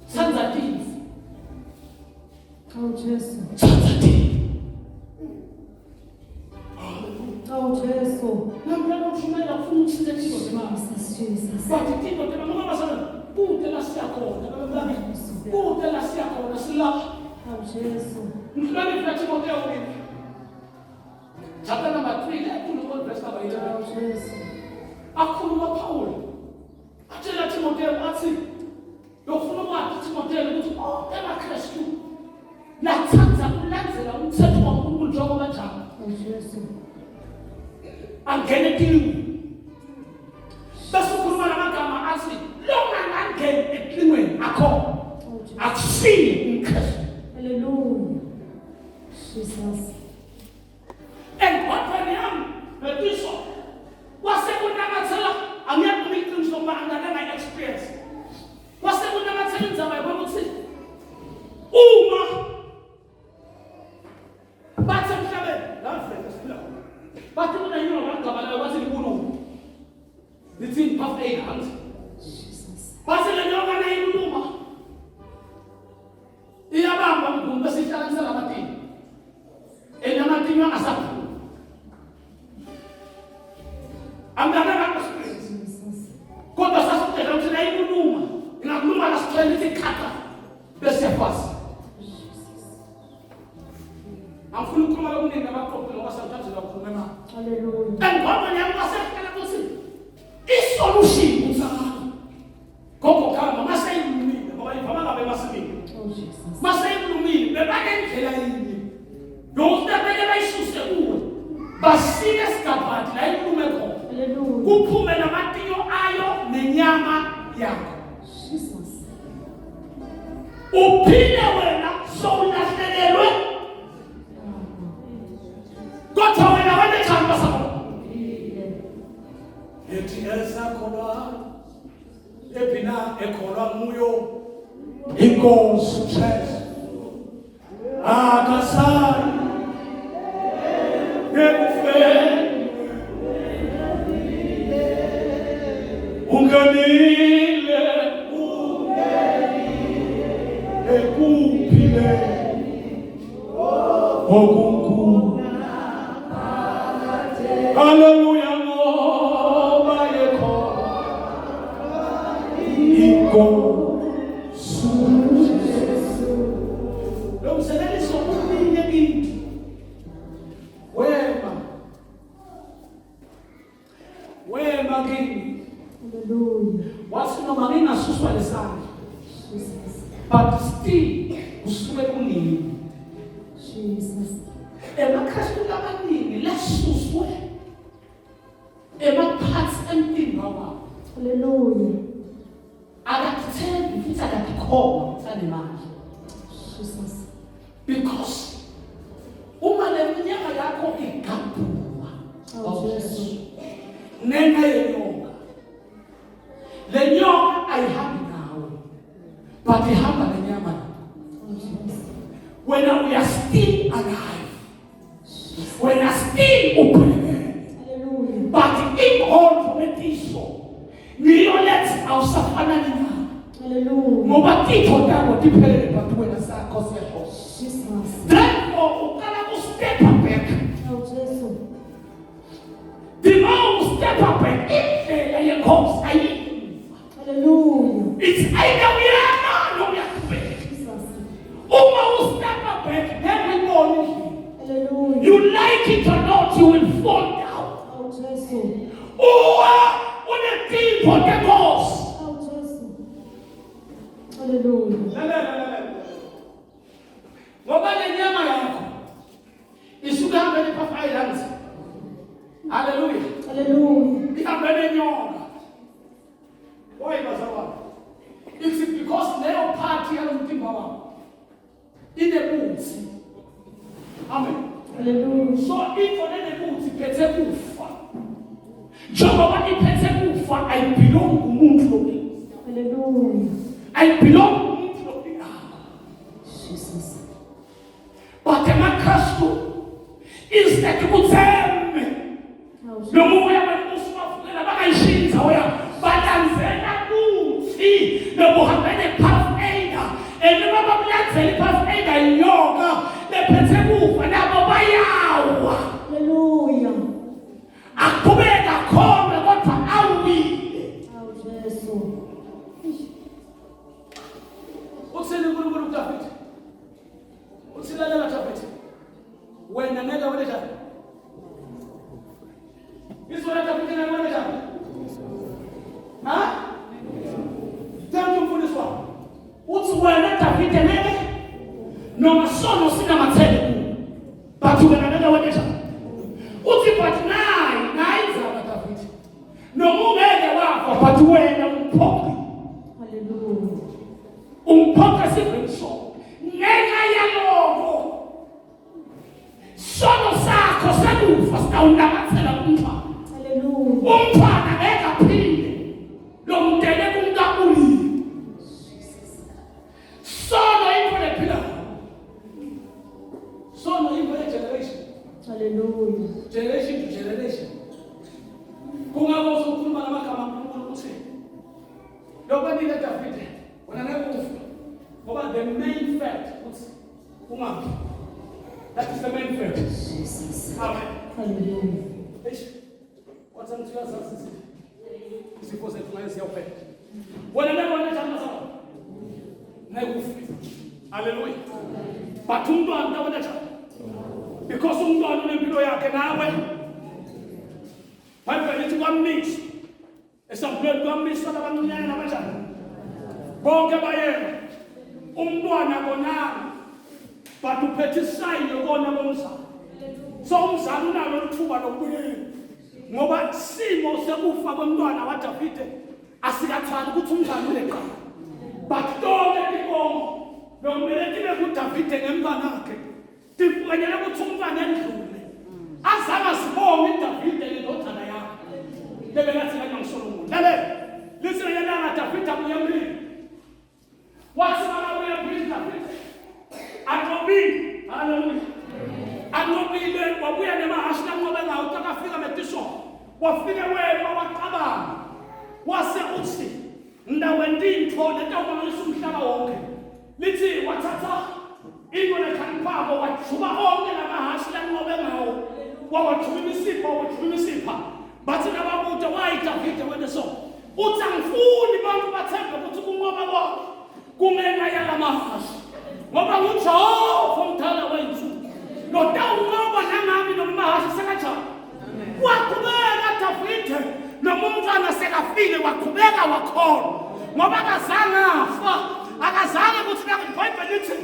[SPEAKER 1] Tsandza tintfo.
[SPEAKER 3] Oh Jesu.
[SPEAKER 1] Tsandza tintfo.
[SPEAKER 3] Oh Jesu.
[SPEAKER 1] Nami ushumayela kufuna ukuthinta tintfo zemali.
[SPEAKER 3] Jesus, Jesus.
[SPEAKER 1] Bathi tintfo temali ngoba bazalwane kude la siya khona babami. Kude la siya khona silapha.
[SPEAKER 3] Oh Jesu.
[SPEAKER 1] Ngihloniphe Timotheo kimi. Chapter number 3 le verse number 11.
[SPEAKER 3] Oh Jesu.
[SPEAKER 1] Akhuluma Paul. Atshela Timotheo athi lokufuna ukwazi Timotheo ukuthi onke amaKristu lathanda kulandzela umthetho waNkulunkulu njengoba njalo
[SPEAKER 3] Oh Jesu.
[SPEAKER 1] angene etilingweni. Bese ukhuluma namagama athi longangangeni etilingweni akho
[SPEAKER 3] Oh Jesu.
[SPEAKER 1] akusiye umKristu.
[SPEAKER 3] Hallelujah. Jesus.
[SPEAKER 1] Engqondweni yami betiso kwase kunamathela angiyaqhubeka iqiniso ngoba angananga experience. Kwase kunamathela indzaba yokuthi uma bathi emhlabeni la Afrika siphila khona bathi kunenyoka igama layo bathi likuluma lithini past 8 hands
[SPEAKER 3] Jesus.
[SPEAKER 1] bathi le nyoka nayikuluma iyabamba mgumbi bese ihlanganisa lamatinyo and amatinyo angasaphumi angananga experience.
[SPEAKER 3] Jesus.
[SPEAKER 1] Kodwa sasudela ukuthi nayikuluma ingakuluma lasicela ithi khatha bese Caiaphas. Angifuni ukukhuluma lokuningi abaqoqi ngoba sometimes uyakhuluma imali.
[SPEAKER 3] Hallelujah.
[SPEAKER 1] Engqondweni yami kwasekuqala ukuthi isolution kuthakala. Gogo khamba maseyilumile ngoba ivama ngabe emasimini.
[SPEAKER 3] Oh Jesus.
[SPEAKER 1] Maseyilumile bebanendlela yinye. Yokuthi beke bayisuse kuwe. Basike sigabhadi la ilume khona.
[SPEAKER 3] Hallelujah.
[SPEAKER 1] Kuphume namatinyo ayo nenyama yakho.
[SPEAKER 3] Jesus.
[SPEAKER 1] Uphile wena sowulahlekelwe. Kodwa wena wenenjani basabona? Ethi esakholwa ephina ekholwa nguyo inkosi uJesu akasayi ekufeni ungenile ekuphileni okukhulu. Haleluya ngoba yekhona inkosi uJesu. Lo mzekeliso umile kimi wema wema kimi.
[SPEAKER 3] Hallelujah.
[SPEAKER 1] Wathi noma ngingasuswa lesandla
[SPEAKER 3] Jesus.
[SPEAKER 1] but still kusuke kunini.
[SPEAKER 3] Jesus.
[SPEAKER 1] EmaKristu amaningi lasuswe ema-parts emtimba wabo.
[SPEAKER 3] Hallelujah.
[SPEAKER 1] Akakuthembi futhi akakukholwa ukuthi anemandla.
[SPEAKER 3] Jesus.
[SPEAKER 1] Because uma le minyaka yakho igabhulwa
[SPEAKER 3] Oh Jesu.
[SPEAKER 1] ngenxa yenyoka, le nyoka ayihambi nawe but ihamba nenyama yakho.
[SPEAKER 3] Oh Jesus.
[SPEAKER 1] Wena uya still alive, wena still uphilile,
[SPEAKER 3] Hallelujah.
[SPEAKER 1] but ingqondo netiso ngiyo lethi awusafanani nayo.
[SPEAKER 3] Hallelujah.
[SPEAKER 1] Ngoba titho takho tiphelele but wena sakho siyahlosa.
[SPEAKER 3] Jesus.
[SPEAKER 1] Therefore uqala ku-step back.
[SPEAKER 3] Oh Jesu.
[SPEAKER 1] The more you step back, indlela yenkosi ayiva.
[SPEAKER 3] Hallelujah.
[SPEAKER 1] It's either uyama noma uyaqhubeka.
[SPEAKER 3] Jesus.
[SPEAKER 1] Uma u-step back ngeke uyibone indlela.
[SPEAKER 3] Hallelujah.
[SPEAKER 1] You like it or not, you will fall down.
[SPEAKER 3] Oh Jesu.
[SPEAKER 1] Uwa unetipho tenkosi.
[SPEAKER 3] Oh Jesu. Hallelujah.
[SPEAKER 1] Lalela, lalela. Ngoba le nyama yakho isuke ihambe ne-Puff Islands. Hallelujah.
[SPEAKER 3] Hallelujah.
[SPEAKER 1] Ihambe nenyoka. Why bazalwane? It's because leyo part yalo mtimba wakho inebutsi. Amen.
[SPEAKER 3] Hallelujah.
[SPEAKER 1] So into lenebutsi iphethe kufa. Njengoba iphethe kufa ayibelong kumuntu lophila.
[SPEAKER 3] Hallelujah.
[SPEAKER 1] Ayibelong kumuntu lophilako.
[SPEAKER 3] Jesus.
[SPEAKER 1] But emaKristu instead kuthembe
[SPEAKER 3] Oh Jesu.
[SPEAKER 1] nomuya wembuso wavukela bangayishiyi indzawo yabo balandzela kutsi lobuhambe ne-puff aider and noma babulandzela i-puff aider inyoka lephethe kufa nabo bayawa.
[SPEAKER 3] Hallelujah.
[SPEAKER 1] Aqhubeka akholwe kodwa awile.
[SPEAKER 3] Oh Jesu.
[SPEAKER 1] Uthini uNkulunkulu kuDavide? Uthi lalela Davide, wena ngeke wene njani? Izwi la Davide ngeke wene njani? Ha? Thank you mfundisi wami. Uthi wena Davide ngeke noma sono sinamathele kuwe. But wena ngeke wene njani? Uthi but nayi indzaba Davide. Noma ungeke wafa but wena umphoqi.
[SPEAKER 3] Hallelujah.
[SPEAKER 1] Umphoqa esiveni sonke. Ngenxa yalokho sono sakho sekufa sitawunamathela kumntwana.
[SPEAKER 3] Hallelujah.
[SPEAKER 1] Umntwana ngeke aphile lo mdele kumkaUriya. Sono into lephilayo. Sono into ye-generation.
[SPEAKER 3] Hallelujah.
[SPEAKER 1] Generation to generation. Kungako uzokhuluma namagama kaNkulunkulu ukuthi lokwanile Davide wena ngeke ufe. Ngoba the main fact ukuthi ungafi. That is the main fact.
[SPEAKER 3] Jesus.
[SPEAKER 1] Amen.
[SPEAKER 3] Hallelujah.
[SPEAKER 1] Eish. Wathi angithi uyazazi isifo sethu ngayo siyawuphela. Wena ngeke wena njani masaba? Ngeke ufe. Haleluya. But umntwana utawona njani? Because umntwana unempilo yakhe nawe. Bible lithi kwamisa. Esambulweni kwamisa labancinyane nabanjani. Bonke bayema. Umntwana konanga. But uphethe isayini yokona komzali. So umzali unalo ithuba lokubuyela. Ngoba isimo sekufa komntwana waDavide asikathwali ukuthi umzali uneqala. But tonke tibongo bekumele tibe kuDavide ngemntwanakhe. Tifanele ukuthi umntwana endlule. Azange asibonge iDavide nendodana yakhe. Bebekathi kanye nguSolomon. Lalela. Lithi ngelanga Davide abuye emlilo. Wathi makabuye emlilo Davide. Anqobile. Haleluya. Anqobile wabuya nemahhashi lanqobe ngawo takafika metisho. Wafika wema wacabanga. Wase uthi ndaweni intfo letawumangalisa umhlaba wonke. Lithi wathatha into lekhaliphako wajuba onke lamahhashi lanqobe ngawo. Wawajuba imisipha, wawajuba imisipha. Bathi nababuta why Davide wente so? Uthi angifuni bantu bathembe ukuthi kunqoba kwakho kungenxa yalamahhashi. Ngoba nguJehova umdala wey'nsuku. Lotawunqoba nangami noma amahhashi sekanjani. Waqhubeka Davide noma umntwana sekafile waqhubeka wakholwa. Ngoba akazange afa, akazange ukuthi iBhayibheli lithi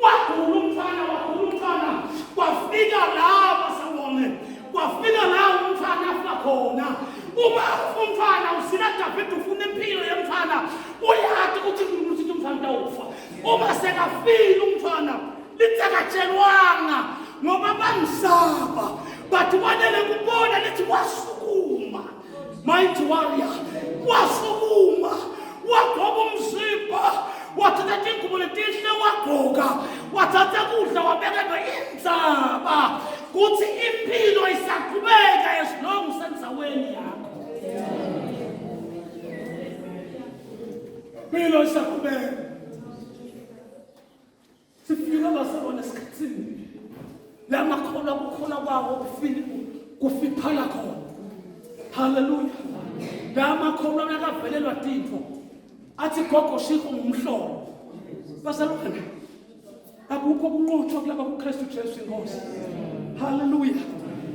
[SPEAKER 1] wagula umntwana, wagula umntwana, kwafika la basawone, kwafika la umntwana afa khona. Uma ufa umntwana usina Davide ufuna impilo yomntwana, uyati ukuthi uNkulunkulu uthi umntwana utawufa. Uma sekafile umntwana lithi akatshelwanga ngoba bamsaba, but wanele kubona lithi wasukuma. Mighty warrior wasukuma wagqoka umzimba wathatha tingubo letinhle wagqoka wathatha kudla wabeka indzaba kuthi impilo isaqhubeka as long usendzaweni yakho. Impilo isaqhubeka. Sifike basabona esikhathini la makholwa kukholwa kwawo kufiphala khona. Haleluya. La makholwa nakavelelwa tintfo athi gogo shikho ngumhlolo. Bazalwane, akukho kunqotshwa kulaba kuKristu Jesu inkosi. Haleluya.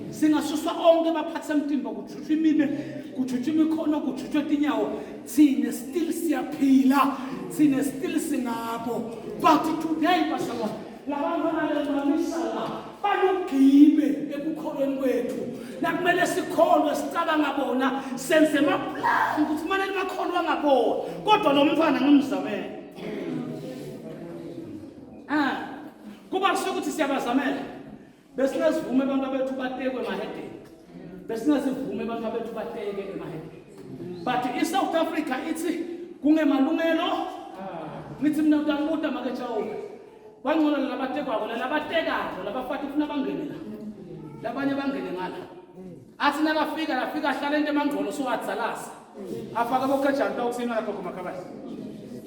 [SPEAKER 1] Singasuswa onke abaphathi emtimba kujutshwa imine, kujutshwa imikhono, kujutshwa tinyawo. Thina still siyaphila, thina still singabo. But today bazalwane, labantwana lemamisa la balugibe ekukholweni kwethu. Nakumele sikholwe sicabanga bona senze amaplan ukuthi kumele makholwa ngabona. Kodwa lo mntwana ngimzamele. Ah, kuba kusuke ukuthi siyabazamela. Besingazivume abantu abethu batekwe emahedeni. Besingazivume abantu abethu bateke emahedeni. But iSouth Africa ithi kungemalungelo ngithi mina utangibuta make Chauke. Kwangcono labatekwako labatekako labafati ufuna bangene la. Labanye bangene ngala. Athi nakafika lafika ahlala into emangqolo sowadzalasa. Afaka bokhejani tawukusina lapho kumakhabasi.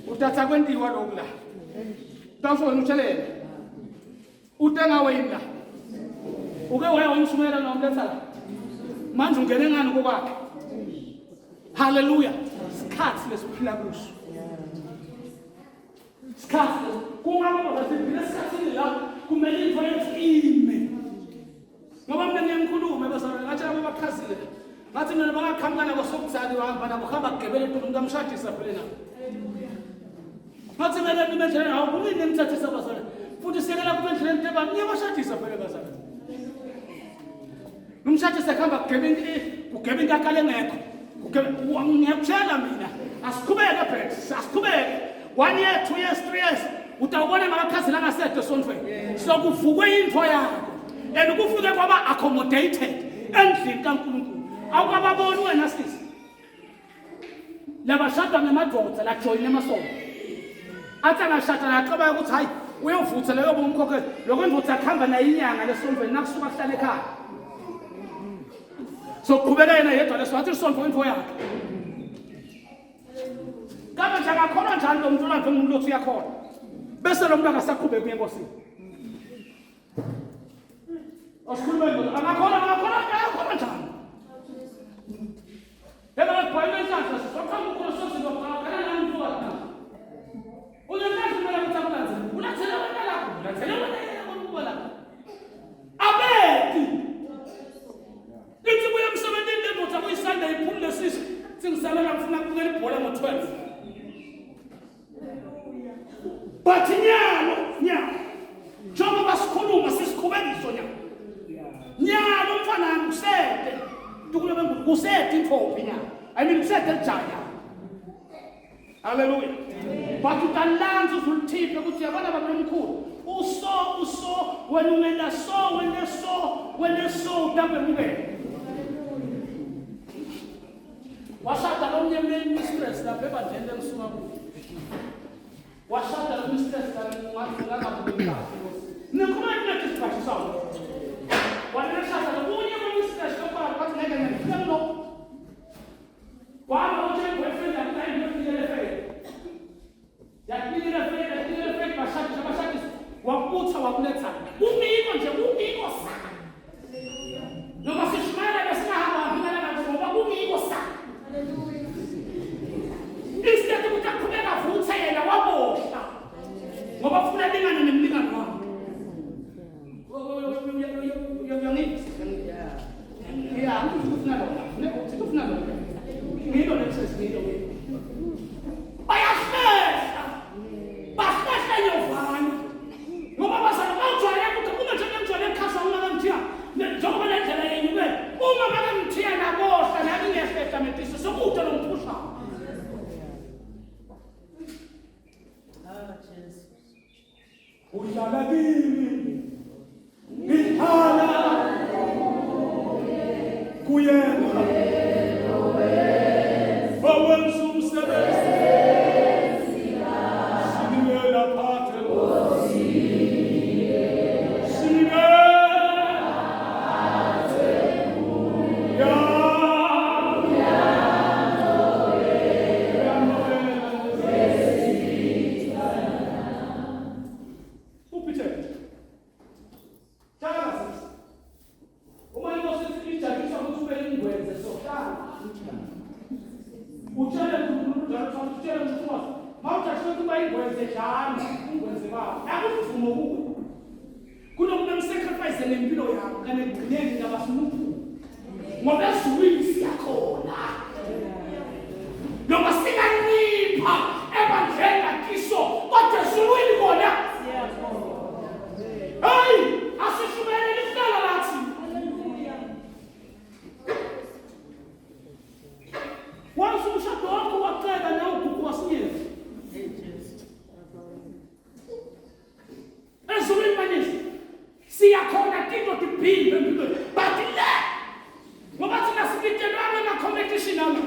[SPEAKER 1] Utatha kwentiwa lokhu la. Tawusho wena utshelele. Ute ngawe yini la? Uke waya wamshumayela la umletha la. Manje ungene ngani kokwakhe? Haleluya. Isikhathi lesiphila kuso. Isikhathi kungako siphila esikhathini la kumele into yethu ime. Ngoba mina ngiyangikhulume bazalwane ngathi labo bachazile. Ngathi mina bangaqhamuka nabo sokuzali wahamba nabo hamba kugebele umuntu amshadisa phela na. Ngathi mina nime endleleni hawu kunini nimthathisa bazalwane. Futhi siyekela kuba endleleni teba niyabashadisa phela bazalwane. Umshadisa kuhamba kugebe kugebe inkakala engekho. Kugebe ngiyakutshela mina asiqhubeke bhet asiqhubeke. 1 year 2 years 3 years utawubona ngamakhazini angasekho esontweni. So kuvukwe into yakho. And kufike kwaba accommodated endlini kaNkulunkulu. Awukababoni wena sisi. Labashada ngemadoda lajoyina emasonto. Athi angashada lacabanga ukuthi hayi uyovutha leyo bomkhokhelo. Lokho ndvodza akuhamba naye inyanga lesontweni nakusuka kuhlala ekhaya. So qhubeka yena yedwa leso athi isonto into yakhe. Kambe nje akakholwa njani lo muntu olandwe ngumuntu othi uyakholwa. Bese lo muntu akasaqhubeki uye enkosini. Asikhulume ndoda akakholwa akakholwa akakholwa njani? Yebo ngibhayile inhlanhla sisaqhamuka ukholo sosizo qala nami mfowethu. Unenhlanhla kumele ukuthi akulandele. Ulandele. Kusethe intfombi nyalo. I mean kusethe lijaya. Hallelujah. But utalanza uzulithiphe ukuthi uyabona baba lomkhulu. Uso uso wena ungena so wena so wena so utakwemukela. Washada lomnye mistress lapha ebandleni lengisuka kuyo. Washada lo mistress lapha ngathi ngakabuki kahle. Nikhuluma into esikhathi sawo. Waneshada lokunye mistress lokho bathi ngeke ngifike lo. Wahamba utshela boyfriend yakhe hayi ngiyofikela efele. Yakunikela efele, yakunikela efele bashadisa bashadisa. Wakubutha wakuletha. Kungiko nje kungiko sa. Noma sishumayela besingahamba ngilala nakho ngoba kungiko sa. Instead ukuthi aqhubeka avuthe yena wabohla. Ngoba ufuna lingane nemlingane wakhe. Bayahlehla. Bahlehla nyovane. Ngoba bazalwa bawujwayele ukuthi uma nje ngijwayele ukukhasa uma ngangithiya njengoba le ndlela yenyuke uma make ngithiya nabohla nami ngiyahlehla metisa sekude lo mkhuhlane.
[SPEAKER 5] Ah, Jesu.
[SPEAKER 2] Uhlala kimi ngihlala kuyena owenza umsebenzi sinikela phathe sinikela ya
[SPEAKER 1] UPeter. Hlala sisi. Uma inkosi ithi ijabulisa ukuthi ube ingwenze so hlala. Utshele uNkulunkulu njalo ukuthi utshele uMthumazi. Mawujabulisa ukuthi uba ingwenze njani, ungwenze baba. Akuvumo kuwe. Kunokuba ngisacrifice ngempilo yami kanti ekugcineni ngabafuna ukuphuma. Ngoba ezulwini siyakhona. Noma singancipha ebandleni lakiso kodwa ezulwini kona hayi asishumayeleli kuhlala lathi. Once umshado wakho waceka nawe ugugu wasinyezi. Ezulwini manje siyakhona tinto tibhimbe empilweni but le ngoba thina sibitelwanga ema-competition ama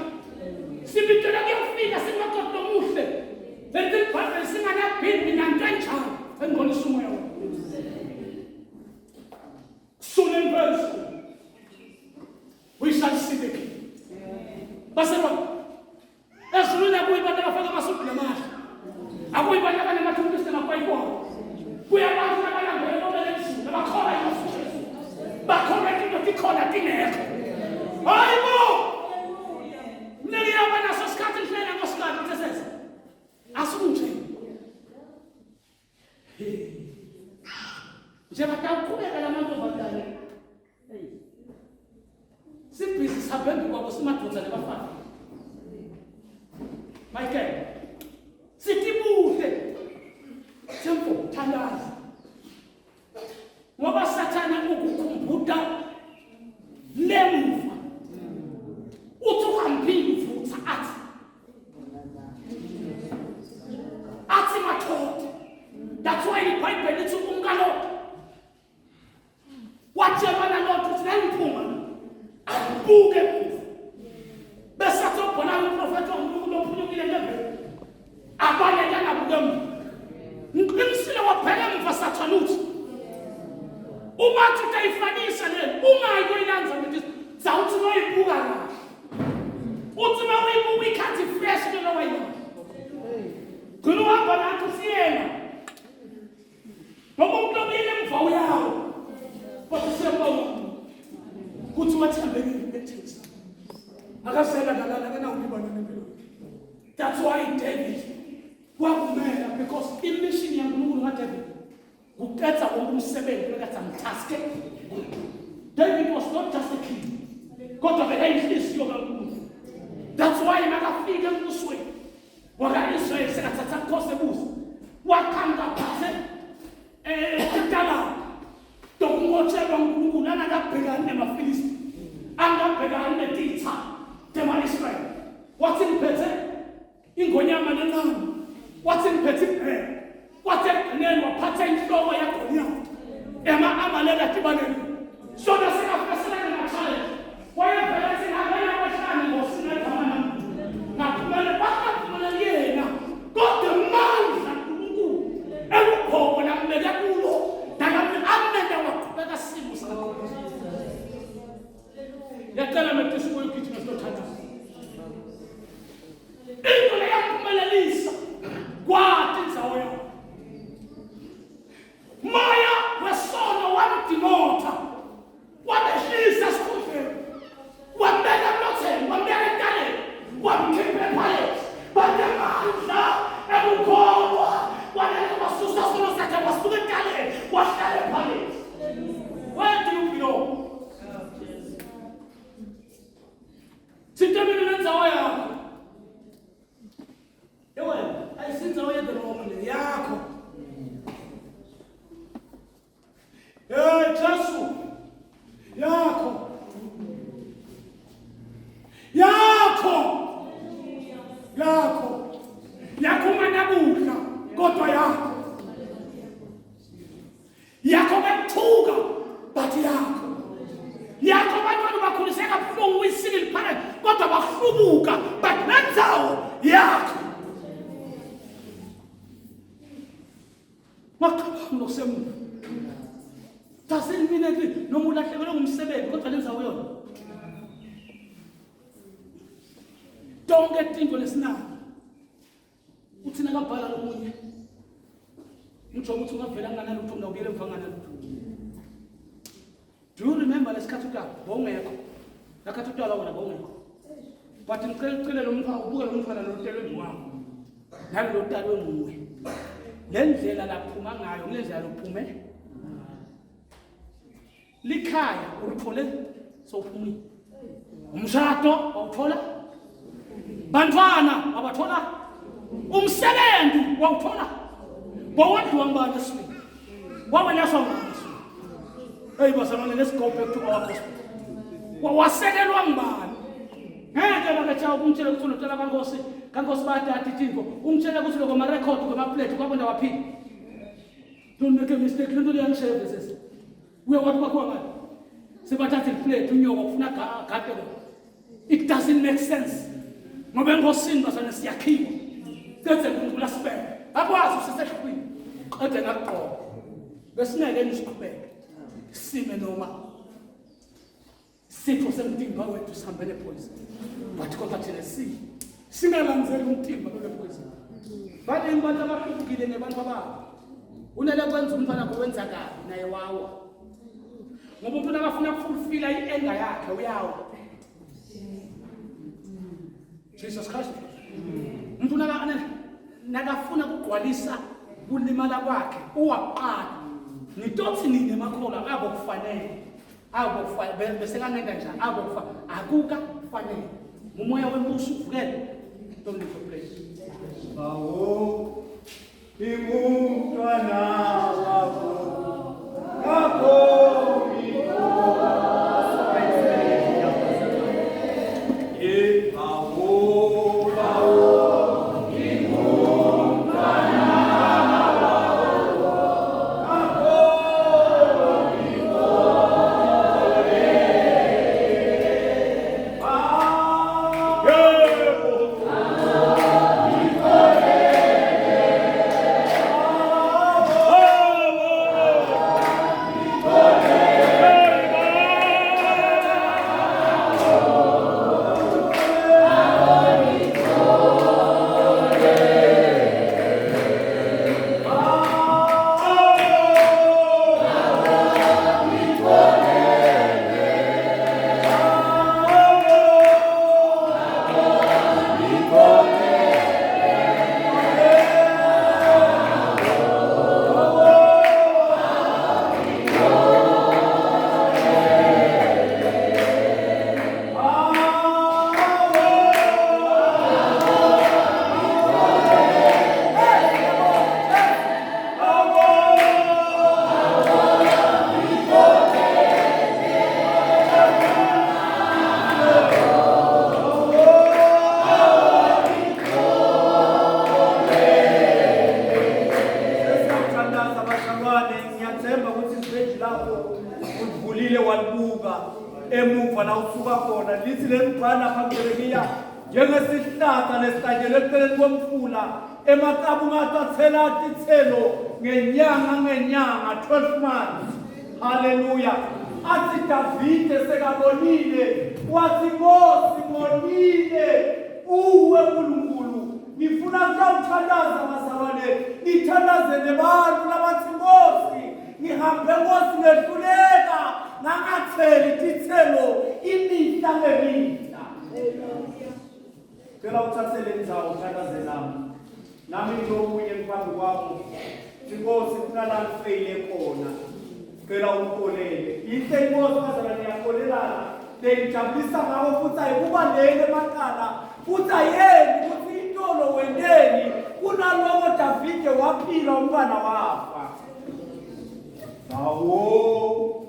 [SPEAKER 1] sibitelwa kuyofika simakoti lomuhle leti libhayibheli singanabhimbi nanto enjalo engcolisa umoya wethu. Soon and very soon we shall see the king. Baselwa Ezulwini akuyi bantu abafaka amasudu namahle. Akuyi bantu abanamathulusi namakwayikwayo. Kuya abantu abalambele bomele ezulu, abakholwa iNkosi uJesu. Bakholwa into tikhona tingekho. Hayi bo! Mina ngiyaba naso isikhathi ngihlela nkosikazi ngithe Asikunje. Njengoba tawuqhubeka la mantombazane. Sibhizi sihambe embi kwabo simadoda nebafana. Michael. Sithi buhle. Tempo thandaza. Ngoba sathana ukukhumbuta lemuva. Uthi uhambile uvutha athi athi mathotha. That's why iBhayibheli lithi umkaLot Watshelwa nalotho ukuthi nangiphuma angibuke emuva. Bese athi obhola umprofethi waNkulunkulu ophunyukile entembeni. Abaleke angabuke emuva. Ngiqinisile wabheka emuva sathane uthi uma athi utayifanisa le ungayi koyilanza ngithi zawuthi noyibuka kahle. Uthi uma uyibuka ikhathi fresh ke lo wayilanda. Gcina uhamba nathi usiyena. Ngoba umuntu obuyele emva uyawo. Kodwa siyabonga ukuthi wathembekile ekutheni. Akasela kalala akanawulibana nempilo. That's why David wakumela because imission yaNkulunkulu ngaDavid kuqedza wonke umsebenzi bekathi amtaske. David was not just a king. Kodwa bekayinhliziyo kaNkulunkulu. That's why makafika embusweni waka-Israyeli sekathatha bukhosi ebusa waqhamuka phathe italaba tokungotshelwa uNkulunkulu angakabhekani nemaFilisti angakabhekani netitha. Ema-Amaleki adibane sona singafeselana na-challenge. Wayevele singangena kwehlane ngosinegama nami. Ngaphumela kwakaphumelela yena. Kodwa amandla kaNkulunkulu elugcobo lambeke kulo nakambe amenza waqhubeka simo sakhe. Yacela metisi kuyo gijima sitothandaza. Into leyaphumelelisa kwathi indzawo yakho. Moya wesono wamdimotha wamehlisa esikhundleni wambeka emlotheni wambeka entaleni wamkhipha ephalesi banamandla ekukholwa walele wasusa sono sakhe wasuka entaleni wahlala ephalesi. Where do you belong? Sithemile nendzawo yakho. Yewena, ayisindzawo yedolobha le yakho. Hey Jesu, yakho. Yakho. Yakho. Yakho unganakudla kodwa yakho. Yakho bekuthuka but yakho. Yakho abantwana bakhulise kabuhlungu uyi-single parent kodwa bahlubuka but nendzawo yakho. Wacabanga lokusemuva. Doesn't mean that noma ulahlekelwe ngumsebenzi kodwa lendzawo yona. Tonke tinto lesinazo. Uthi nakabhala lomunye. Ngijoba ukuthi ungavela nganalutho mina ubuyele emva nganalutho. Do you remember lesikhathi utala bowungekho? Lakhathi utala wona bowungekho. But ngicela ucele lo mfana ubuke lo mfana lo telwe nguwami. Nalo lotalwe nguwe. Le ndlela laphuma ngayo ngile ndlela lophume. Likhaya ulithole sowuphumile. Umshado wawuthola? Bantwana wabathola? Umsebenzi wawuthola? Bowondliwa ngubani eswini? Wawelashwa ngubani eswini? Hey bazalwane, let's go back to our gospel. Wasekelwa ngubani? Ngeke baketha ukungitshela ukuthi unotshela kankosi, kankosi bayatata itinto. Ungitshela ukuthi lokho ama-record kwama-plate kwabona waphila. Don't make a mistake, lento leyangishaya sesi. Uye wathi kwakhiwa ngani? Sebathatha iplate unyoko kufuna agade kona. It doesn't make sense. Ngoba enkosini bazane siyakhiwa. Qede uNkulunkulu asibeke. Akwazi usisehlwini. Qede ngakugqoka. Besingeke nisiqhubeke. Sime noma Sitho semtimba wethu sihambe nepoison. But kodwa thina si singalandzeli umtimba lo nepoison. Baningi abantu abahlukile ngebantu ababo. Unele kwenza umntwana wakho wenza kabi naye wawa. Ngoba umuntu akafuna kufulfila i-anger yakhe uyawa. Jesus Christ. Umuntu nakafuna kugcwalisa kulimala kwakhe uwaqala. Ngitothi nini emakholwa abo kufanele. Abo kufanele bese kangenda njani abo kufanele akuka kufanele. Umoya wembuso uvukele. Don't leave your place.
[SPEAKER 4] Bawo ingumntwana wakho ngakho Ngiyathemba ukuthi iveji lakho ulivulile walibuka emuva la usuka khona. Lithi leli bhala lapha kuJeremiya njengesihlahla lesihlanyelwe eceleni komfula emaqabunga athela tithelo ngenyanga ngenyanga 12 months. Haleluya. Athi Davide sekabonile wathi Nkosi ngonile kuwe Nkulunkulu ngifuna kuyawuthandaza bazalwane ngithandaze nebantu labathi Nkosi ngihambe Nkosi ngehluleka ngangatheli tithelo imihla ngemihla. Cela uthathe le ndzawo uthandaze nami. Nami ngilokunye ngiphambi kwakho. Inkosi kunala ngifeyile khona. Cela ungixolele. Inhle inkosi bazalwane niyakholelana. Bengijabulisa ngako futhi ayikubaleli emacala futhi ayeni ukuthi intolo wenteni kunaloko Davide waphila umntwana wafa. Awo.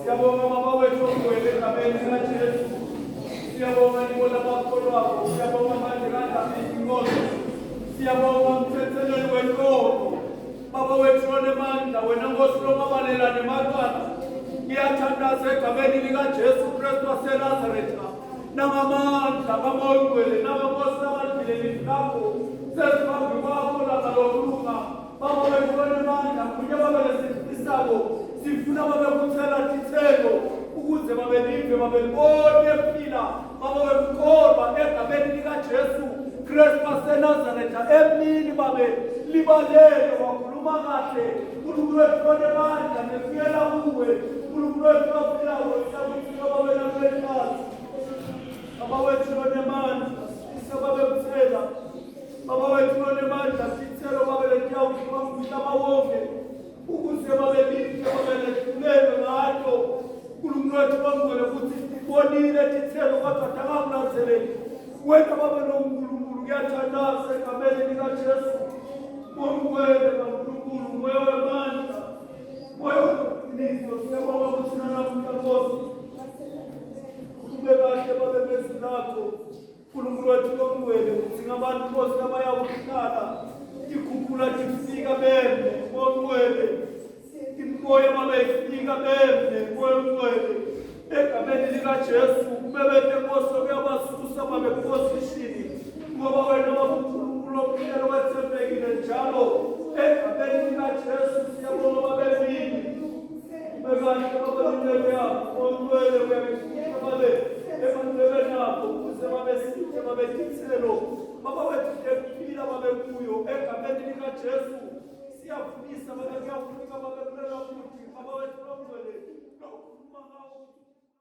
[SPEAKER 4] Siyabonga baba wethu ongcwele egameni likaJesu. Siyabonga nibona abakholwako. Siyabonga manje kaDavide inkosi. Siyabonga mthetheleli wenkolo. Baba wethu onemandla wena Nkosi lomabalela nemacala. Ngiyathandaza egameni likaJesu Kristu waseNazaretha. Nangamandla kaMoya oNgcwele nangenkosi nabalivile lizwi lakho. Sesiphambi kwakho langa lokulunga. Baba wethu onemandla munye babe lesifisako sifuna babe kuthela tithelo ukuze babe live babe libone ephila baba wemkholwa egameni likaJesu Kristu waseNazaretha emini babe libalele wakhuluma kahle uNkulunkulu wethu onemandla ngifuyela kuwe uNkulunkulu wethu ophilayo siyakuthi baba wena kuleli baba wethu onemandla sifisa babe kuthela Baba wethu onemandla sithelo babe lentiyawuhluma umhlaba wonke ukuze babe lihle babe lehlulelwe ngato uNkulunkulu wethu bangcwele ukuthi sibonile tithelo kodwa tangakulandzeleli wena babe noNkulunkulu kuyathandaza egameni likaJesu ngomngcwele kaNkulunkulu moya wamandla moya weqiniso siyabonga ukuthi nanamuhla Nkosi ube kahle babe bezwi lakho Nkulunkulu wethu longcwele udzinga abantu Nkosi abayawuhlala tikhukhula tifika beme ongcwele imimoya mabeyifika beme ongcwele egameni likaJesu kubebete Nkosi okuyabasusa babe position ngoba wena wabuNkulunkulu omhlelo wethembekile njalo egameni likaJesu siyabonga babemini Bekahle babaluleke yakho ongcwele uyabefihla babe emandlebeni akho ukuze babe sihle babe tithelo baba wethu ekuphila babe kuyo egameni likaJesu siyafisa babe kuyafuneka babe kulela futhi baba wethu longcwele lokhuluma ngawo.